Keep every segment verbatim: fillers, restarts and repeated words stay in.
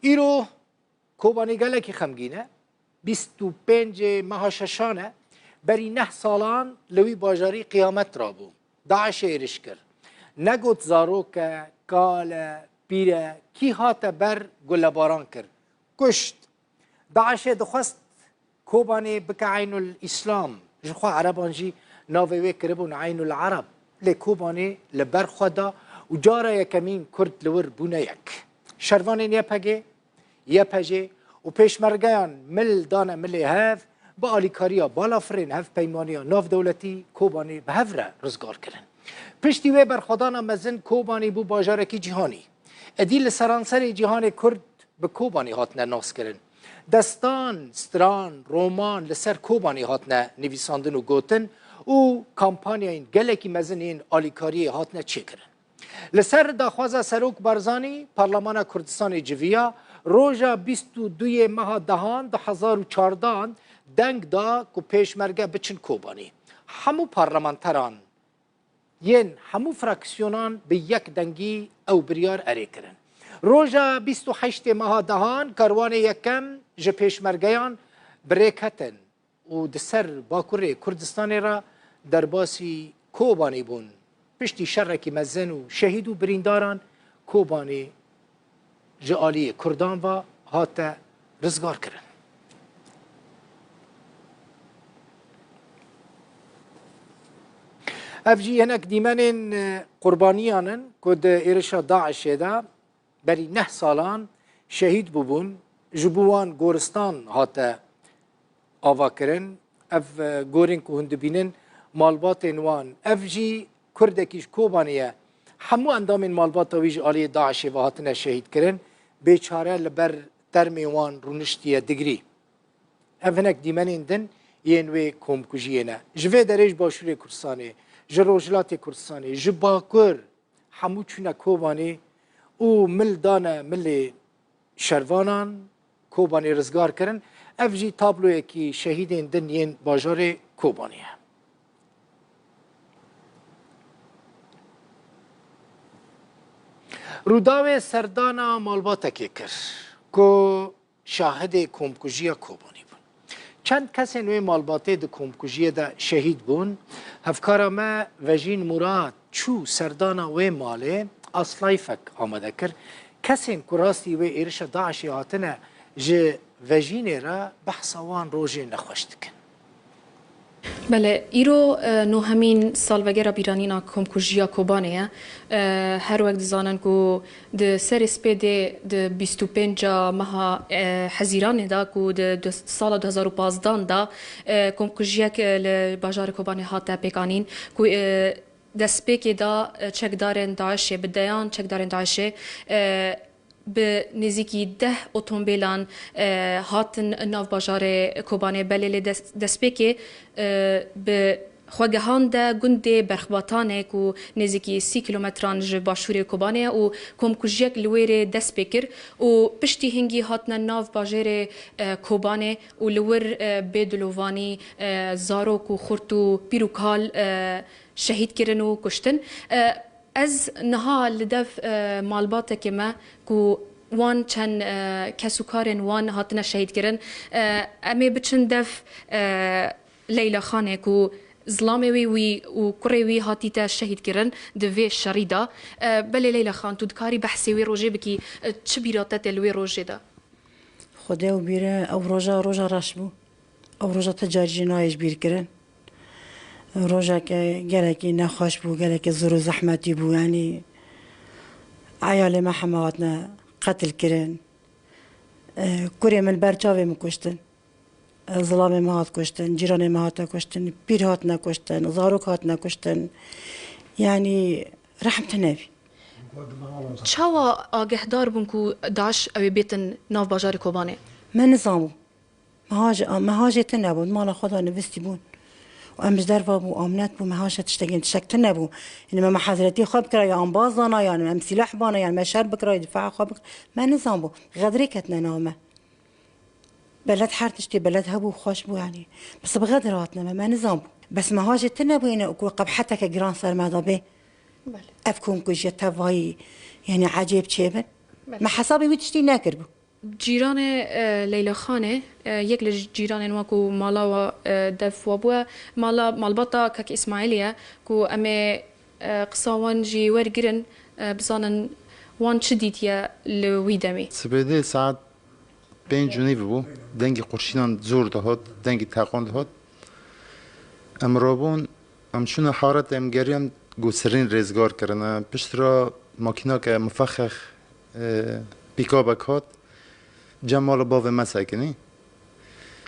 Îro Kobanê gelekî xemgîn e. Bîst û pêncê meha şeşan e. Berî neh salan li wî bajarî qiyamet rabû. DAIŞê êrîş kir. Negot zarok e, kal e, pîr e, kî hate ber gulebaran kir. Kuşt. DAIŞê dixwest Kobanê bike Eynul Îslam. Ji xwe Ereban jî navê wê kiribûn Eynul Ereb. Lê Kobanê li ber xwe da û cara yekemîn Kurd li wir bûne yek. Şervanên YPG, YPJ û pêşmergeyan mil dane milê hev, bi alîkariya balafirên hevpeymaniya navdewletî Kobanê bi hev re rizgar kirin. Piştî wê berxwedana mezin Kobanê bû bajarekî cîhanî. Êdî li seranserê cîhanê Kurd bi Kobanê hatine naskirin. Destan, stran, roman li ser Kobanê hatine nivîsandin û gotin û kampanyayên gelekî mezin yên alîkariyê hatine çêkirin. Li ser daxwaza Serok Barzanî, Parlemana Kurdistanê civiya, roja bîst û duyê meha dehan du hezar û çardehan deng da ku pêşmerge biçin Kobanê. Hemû parlamenteran yên hemû fraksiyonan bi yek dengî ew biryar erê kirin. Roja bîst û heştê meha dehan karwanê yekem ji pêşmergeyan bi rê ketin û di ser Bakurê Kurdistanê re derbasî Kobanê bûn. Piştî şerekî mezin û şehîd û birîndaran Kobanê ji aliyê Kurdan ve hate rizgarkirin. Ev jî hinek dîmenên, e, qurbaniyan in ku di êrişa DAIŞê de berî neh salan şehîd bûbûn, ji bo wan goristan hate avakirin. Ev, e, gorên ku hûn dibînin, malbatên wan. Ev jî Kurdekî ji Kobanê ye. Hemû endamên malbata wî ji aliyê DAIŞê ve hatine şehîdkirin. Bêçare li ber termê wan rûniştiye digrî. Ev hinek dîmenên din yên wê komkujiyê ne. Ji vê derê ji Başûrê Kurdistanê, ji Rojhilatê Kurdistanê, ji Bakur, hemû çûne Kobanê û mil dane milê şervanan, Kobanê rizgar kirin. Ev jî tabloyekî şehîdên din yên bajarê Kobanê ye. Rûdawê serdana malbatekê kir ku şahidê komkujiya Kobanê bûn. Çend kesên wê malbatê di komkujiyê de şehîd bûn. Hevkara me Vejîn Murad çû serdana wê malê, a slayfek amade kir. Kesên ku rastî wê êrişa DAIŞê hatine ji Vejînê re behsa wan rojê nexweş dikin. Belê, îro, e, nohemîn salvegera bîranîna komkujiya Kobanê ye. E, her wek dizanin ku di serê spêdê di bîst û pênc a meha, e, Hezîranê de ku di, di sala du hezar û pazdan de, e, komkujiyek, e, li bajarê Kobanê hate pêkanîn ku, e, destpêkê de, e, çekdarên DAIŞê, bi deyan çekdarên DAIŞê, e, bi nêzîkî deh otomobîlan, e, hatin nav bajarê Kobanê. Belê lê des-, destpêkê, e, bi xwegehan de gundê Berxbatanê ku nêzîkî sî kîlometran ji başûrê Kobanê ye û komkujiyek li wê rê dest pê kir û piştî hingî hatine nav bajêrê, e, Kobanê û li wir, e, bê dilovanî, e, zarok û xurt û pîr û kal, e, şehîd kirin û kuştin. E, ez niha li dev, e, malbatekê me ku wan çend, e, kes û karên wan hatine şehîd kirin, e, em ê biçin dev, e, Leyla Xanê ku zilamê wî, wî û kurê wî hatîte şehîd kirin di vê şerî de. E, belê Leyla Xan, tu dikarî behsê wê rojê bikî, e, çi bîra te tê li wê rojê de? Xwedê ew bîre, ew roja, roja reş bû. Ew roja ti carî jî nayê ji bîr kirin. Rojeke gelekî nexweş bû, gelekî zor û zehmetî bû. Yanî eyalê me heme hatine qetil kirin. E, kurê min li ber çavê min kuştin. E, zilamê min hat kuştin, cîranê min hate kuştin, pîr hatine kuştin, zarok hatine kuştin. Yanî rehm tune bî. Çawa agehdar bûn ku DAIŞ ew ê bêtin nav bajarê Kobanê? Me nizanbû. Meha jî, meha jê tune bûn, mala xwe de nivistî bûn. Û em ji derva bû, amnet bû, meha jê tiştekên tiştek tune bû. Yanî me, me hezretî xwe bikira, ya embaz dana, yan em sîleh bana, yan me şer bikira, ya difa xwe bikira. Me nizanbû. Xedrê ketine nav me. Beled her tiştê beled hebû, xweş bû yanî. Bes bi xedr hatine me, me nizanbû. Bes meha jê tune bû, yanî ku qebheteke giran ser me de bê. Belê. Ev komkujiya tevayî, yanî ecêb çêbin. Belê. Me hesabê wî tiştî nekiribû. Cîranê e, Leyla Xanê, e, yek li cîranên we ku mala we e, dev we bûye, mala malbata Kak Îsmaîlî ye, ku em ê e, qisa wan jî wergirin, e, bizanin wan çi dîtiye li wî demî. Sibêdê saet pênc û nîv bû, dengê qurşînan zor dihat, dengê teqan dihat. Em rabûn, em çûne haretê, em geriyan ku sirîn rêzgar kirine. Pişt re makîneke mifexex, e, pîkabek hat, cem mala bavê me sekinî. Li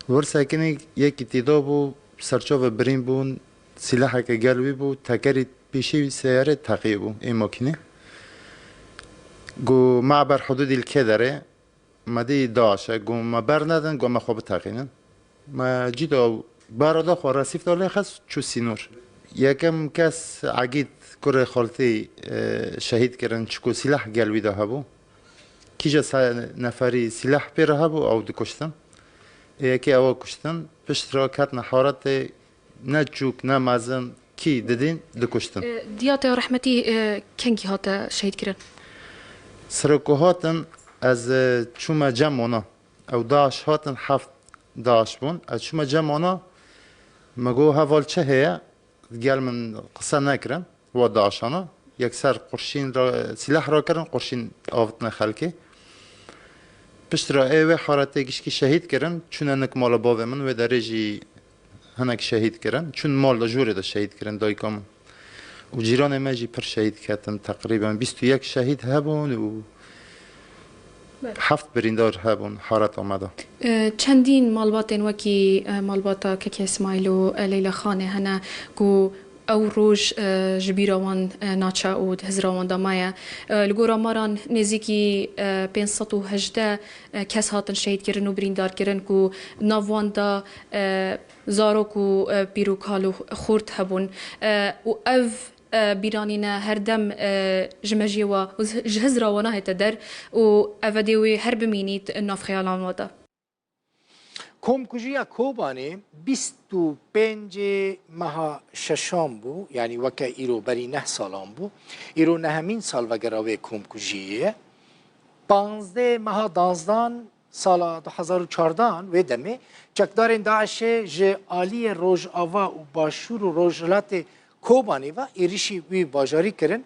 wir sekinî yekî têda bû, serçave birîn bûn, sîleheke gel wî bû, tekerî pêşî wî seyarê teqiyê bû ê makînê. Got, "Me ber hududî li kê derê?" Me dî DAIŞ e. Got, "Me bernedin, got me xwe biteqînin." Me cî da bera da xwe resîf da lê xist çû sînor. Yekem kes Egîd kurê xaltî, e, şehîd kirin, çiku sîleh gel wî de hebû. Kîje se neferî sîleh pê re hebû, ew dikuştin. Ê yekê ewa kuştin. Pişt re ketine haretê ne çûk ne mezin kî didîn dikuştin. E, diya te ya rehmetî, e, kengî hate şehîd kirin? Siro ku hatin, ez, e, çûme cem wana. Ew DAIŞ hatin, heft DAIŞ bûn. Ez çûme cem wana, me got, "Heval çi heye?" Gel min qise nekirin, wa DAIŞana. Yekser qurşîn ra, sîleh rakirin, qurşîn avitine xelkê. Pişt re ê wê haretê gişkî şehîd kirin, çûne nik mala bavê min, wê derê jî hinek şehîd kirin. Çûn mal de, jorê de şehîd kirin dayika min. Û cîranê me jî pir şehîd ketin. Teqrîben bîst û yek şehîd hebûn û Belê. Heft birîndar hebûn hareta me de. E, çendîn malbatên wekî, e, malbata Keke Îsmaîl û, e, Leyla Xanê hene ku ew roj, e, ji bîra wan, e, naçe û di hizra wan de maye. E, li gora maran nêzîkî, e, pênc sed û hejdeh, e, kes hatin şehîdkirin û birîndarkirin ku nav wan de, e, zarok û, e, pîr û kal û xort hebûn. E, û ev, e, bîranîne her dem, e, ji mejiyê we û ji hizra we nahête der û ev e dê wê her bimînît nav xeyalan we de. Komkujiya Kobanê bîst û pêncê meha şeşan bû, yanî weke îro berî neh salan bû. Îro nehemîn salvegera wê komkujiyê ye. Panzdeh meha danzdan sala du hezar û çardan wê demê çekdarên DAIŞê ji aliyê Rojava û Başûr û Rojhilatê Kobanê ve êrişî wî bajarî kirin.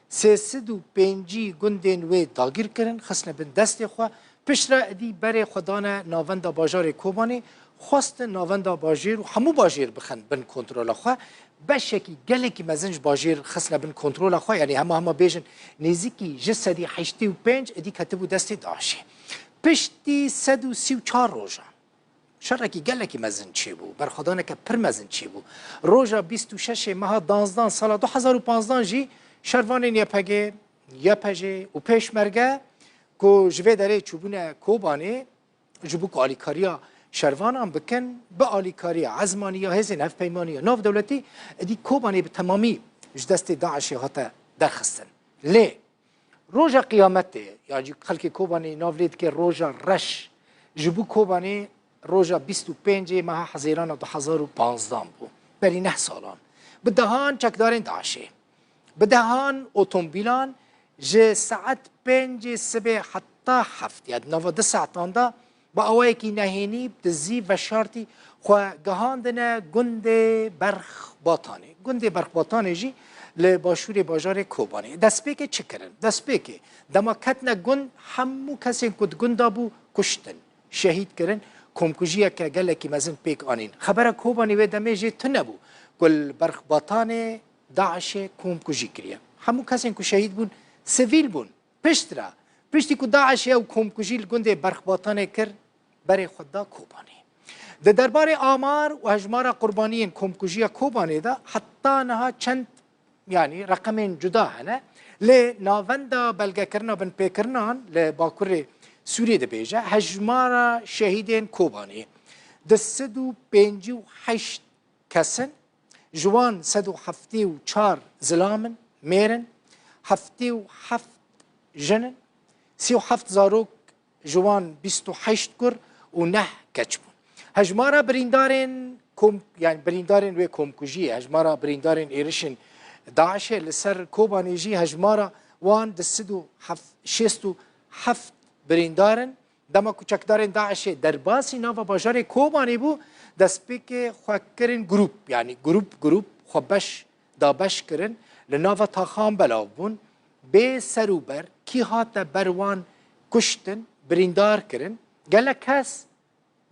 Sê sed û pêncî gundên wê dagîr kirin, xistine bin destê xwe. Piştre êdî berê xwe dane navenda bajarê Kobanê, xwestin navenda bajêr û hemû bajêr bixin bin kontrola xwe. Beşekî gelekî mezin ji bajêr xistine bin kontrola xwe, yanî hema hema bêjin nêzîkî ji sedî heştê û pênc êdî ketibû destê DAIŞê. Piştî sed û sî û çar rojan şerekî gelekî mezin çêbû, berxwedaneke pir mezin çêbû. Roja bîst û şeşê meha danzdan sala du hezar û panzdan jî şervanên YPG, YPJ û Pêşmerge ku ji vê derê çûbûne Kobanê, ji bo ku alîkariya şervanan bikin, bi alîkariya ezmanî ya hêzên hevpeymanî ya navdewletî, êdî Kobanê bi temamî ji destê DAIŞê hate derxistin. Lê roja Qiyametê, ya jî xelkê Kobanê nav lê dike roja reş, ji bo Kobanê roja bîst û pêncê meha Hezêrana du hezar û panzdan bû. Berî neh salan. Bi dehan çekdarên DAIŞê, bi dehan otomobîlan ji saet pêncê sibê heta heft, ya di nava du saetan de, bi awayekî nehênî, bi dizî, veşartî xwe gihandine gundê Berxbatanê. Gundê Berxbatanê jî li başûrê bajarê Kobanê. Destpêkê çi kirin? Destpêkê dema ketine gund, hemû kesên ku di gunda bû kuştin, şehîd kirin, komkujiyeke gelekî mezin pêk anîn. Xebera Kobanê wê demê jê tune bû ku li Berxbatanê DAIŞê komkujî kiriye. Hemû kesên ku şehîd bûn, sivîl bûn. Piştre, piştî ku DAIŞê ew komkujî li gundê Berxbatanê kir, berê xwe da Kobanê. Di derbarê amar û hejmara qurbaniyên komkujiya Kobanê de heta niha çend, yanî reqemên cuda hene. Lê navenda belgekirina binpêkirinan li Bakurê Sûriyê dibêje, hejmara şehîdên Kobanê du sed û pêncî û heşt kes in, ji wan sed û heftê û çar zilam in, mêr in, heftê û heft jin in, sî û heft zarok, ji wan bîst û heşt kur û neh keç bûn. Hejmara birîndarên kom-, yani birîndarên wê komkujiyê, hejmara birîndarên êrişên DAIŞê li ser Kobanê jî hejmara wan du sed û heft, şêst û heft birîndar in. Dema ku çekdarên DAIŞê derbasî nava bajarê Kobanê bû, destpêkê xwe kirin grûp, yanî grûp grûp xwe beş dabeş kirin, li nava taxan belav bûn, bê ser û ber, kî hate ber wan kuştin, birîndar kirin. Gelek kes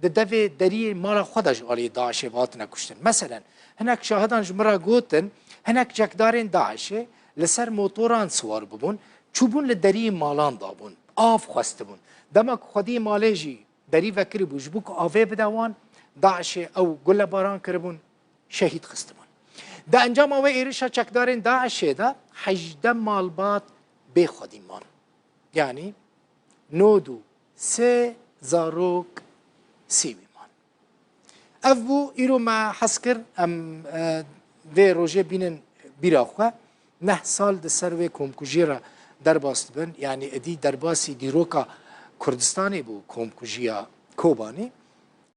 di devê deriyê mala xwe de ji alî DAIŞê ve hatine kuştin. Meselen, hinek şahidan ji min re gotin, hinek çekdarên DAIŞê li ser motoran siwar bibûn, çûbûn li deriyê malan de bûn, av xwestibûn. Dema ku xwediyê malê jî derî vekiribû, ji bo ku avê bide wan, DAIŞê ew gulebaran kiribûn, şehîd xistibûn. Di encama wê êrişa çekdarên DAIŞê de hejdeh malbat bê xwedî man. Yanî nod û sê zarok sîwî man. Ev bû, îro me hez kir em, e, vê rojê bînin bîra xwe. Neh sal di ser wê komkujiyê re derbas dibin. Yanî êdî derbasî dîroka Kurdistanê bû komkujiya Kobanî.